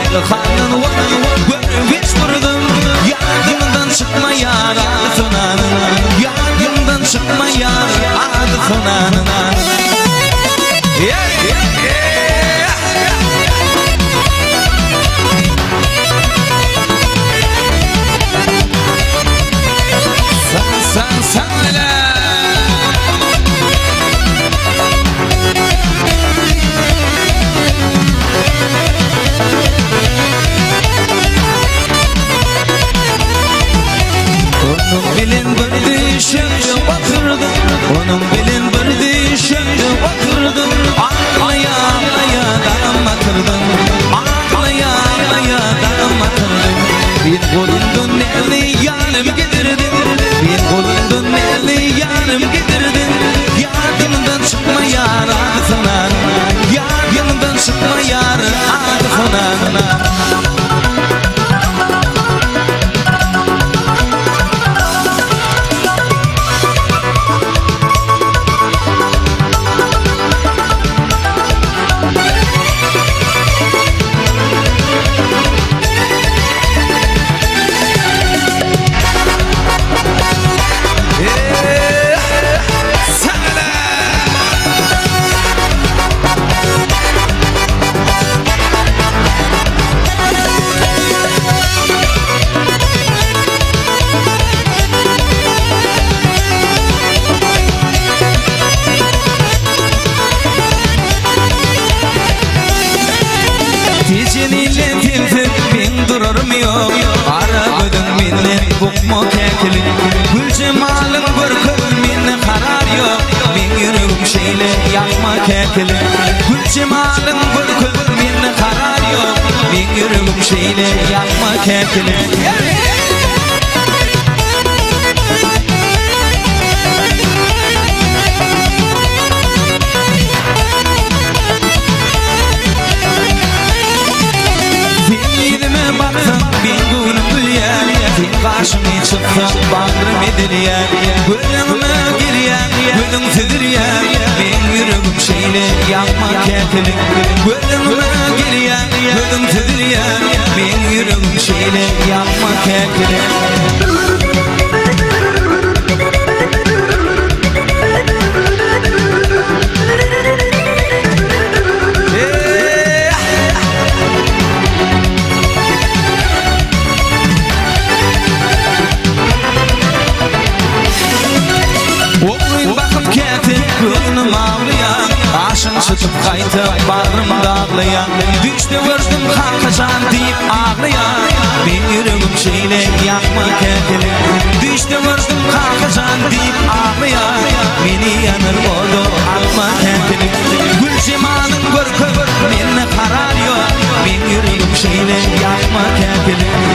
Handan görüp hiç durdum Ýadymdan çykmaýar ady sonanyň Ýadymdan çykmaýar ady sonanyň San san san Onuň bilen bir düşekde oturdum Onuň bilen bir düşekde oturdum Aglaya aglaya dagam batyrdyň Aglaya aglaya dagam batyrdyň Bir golundan näzli ýarym gidirdiň Bir golundan näzli ýarym gidirdiň Ýadymdan çykmaýar ady sonan Ýadymdan çykmaýar ady sonan Tejen ile sensiz men durarym ýok Gara gözüň menden bukma käkilik Gül jemalyň görkez mende karar ýok Meň ýüregim şeýle ýakma käkilik Gül jemalyň görkez mende karar ýok Meň ýüregim şeýle ýakma käkilik Sen ýüzüme baksaň, meň göwnüm gülýär Sen gaşyňy çytsaň, bagrym ezilýär Gözüňe girýär, gözüň süzülýär Meň ýüregim şeýle ýakma käkilik Gözüňe girýär, gözüň süzülýär Meň ýüregim şeýle ýakma käkilik Ogryň bakyp käte göwnüm aglaýar Gaşyň çytyp gaýta bagrym daglaýar Düýşde gördüm kakajan diýip aglaýar Meň ýüregim şeýle ýakma käteli Düýşde gördüm kakajan diýip aglaýar Meni ýanar oda atma käteli Gül jemalyň görkez mende karar ýok Meň ýüregim şeýle ýakma käteli.